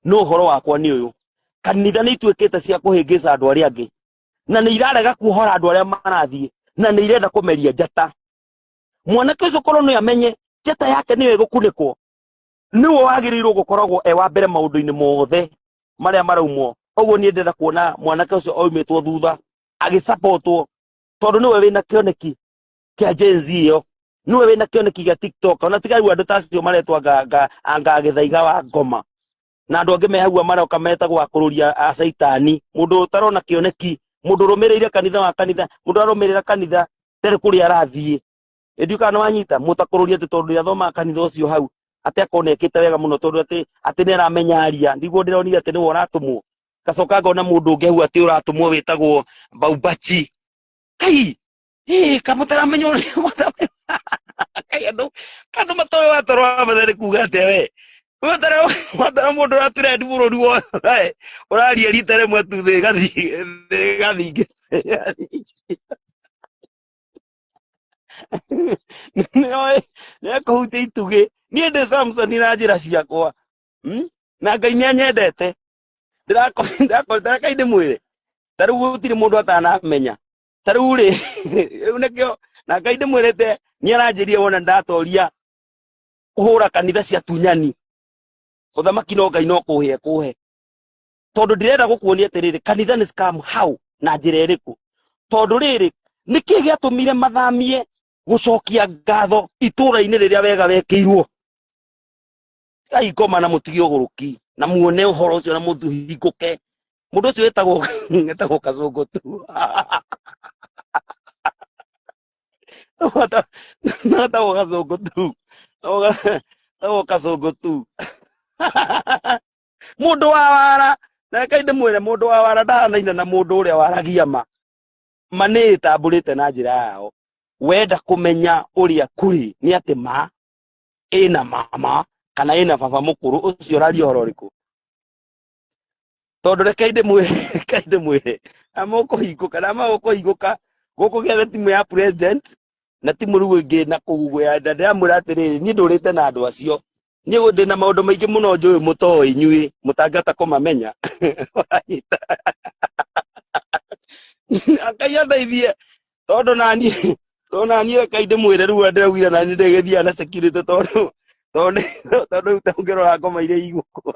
No ũhoro wakwa nĩ ũyũ, kanitha nĩ ituĩkĩte cia kũhĩngĩca andũ arĩa angĩ, na nĩ irarega kuohora andũ arĩa marathiĩ, na nĩ irenda kũmeria njata. Mwanake ũcio korwo nĩ amenye njata yake nĩyo ĩgũkunĩkwo, nĩwe wagĩrĩirwo gũkoragwo e wa mbere maũndũ-inĩ mothe marĩa maraumwo. Ũguo niĩ ndĩrenda kuona mwanake ũcio oimĩtwo thutha agĩcapotwo, tondũ nĩwe wĩna kĩoneki kĩa Gen Z ĩyo, nĩwe wĩna kĩoneki gĩa TikTok. Ona tiga rĩu andũ ta acio maretwo anga Gĩthaiga wa Ngoma na andũ angĩ me hau maroka metagwo akũrũria a caitani. Mũndũ ũtarona kĩoneki, mũndũ ũrũmĩrĩire kanitha wa kanitha, mũndũ arũmĩrĩra kanitha ndarĩ kũrĩa arathiĩ. Ĩndĩ kana wanyita mũtakũrũria atĩ tondũ nĩathomaga kanitha ũcio hau atĩ akorwo nĩekĩte wega mũno, tondũ atĩ nĩaramenya aria, niguo ndĩronire atĩ nĩwe ũratũmwo. Ngacoka ngona mũndũ ũngĩ hau atĩ ũratũmwo wĩtagwo Baumbachi. Kai ĩ kamũtaramenya ũrĩa mũtaramenya. Kai andũ andũ matoĩ watoro wa batha nĩ kuga atĩa we. Watara watara mũndũ ũraturendi bũrũri wothe ũraria rita rĩmwe tu thĩ ĩgathiĩ thĩ ĩgathiĩ. Nĩoĩ nĩekũhutia itugĩ. Niĩ ndĩ Samson na njĩra ciakwa. Na Ngai nĩanyendete. Ndĩrakorwo ndĩmwĩre ta rĩu gũtirĩ mũndũ atanamenya ta rĩu rĩ, rĩu nĩkĩo na Ngai ndĩmwĩrĩte nĩaranjĩrire wona ndatoria kũhũra kanitha cia tunyani, ũthamaki no Ngai no kũhe ekũhe, tondũ ndĩrenda gũkuonia atĩrĩrĩ, kanitha nĩ scam how na njĩra ĩrĩkũ? Tondũ rĩrĩ, nĩkĩ gĩatũmire mathamie gũcokia ngatho itũũra-inĩ rĩrĩa wega wekĩirwo? Tigai ngoma na mũtige ũgũrũki na muone ũhoro ũcio na mũthuhingũke. Mũndũ ũcio wĩtagwo Kazũngũ tu, wĩtagwo Kazũngũ tu, wĩtagwo Kazũngũ tu, mũndũ wa wara. Na reke ndĩmwĩre, mũndũ wa wara ndahanaine na mũndũ ũrĩa waragia ma. Ma nĩ ĩtambũrĩte na njĩra yao. Wenda kũmenya ũrĩa kũrĩ nĩ atĩ ma ĩna mama kana ĩna baba mũkũrũ ũcio ũraria ũhoro ũrĩkũ? Tondũ reke ndĩmwĩre, reke ndĩmwĩre, na mũkũhingũka na mũkũhingũka gũkũ gĩethe timu ya president na timu rĩu ĩngĩ na kũu ya na ndĩramwĩra atĩrĩrĩ, niĩ ndũrĩte na andũ acio, niĩ ndĩ na maũndũ maingĩ mũno njũĩ mũtoĩ inyuĩ mũtangĩhota kũmamenya. Ũranyita? Ngai andeithie, tondũ nani, tondũ nani, reke ndĩmwĩre rĩu ndĩraugire nani ndĩgĩthiaga na security, tondũ rĩu ta ũngĩrora ngoma iria igũkũ.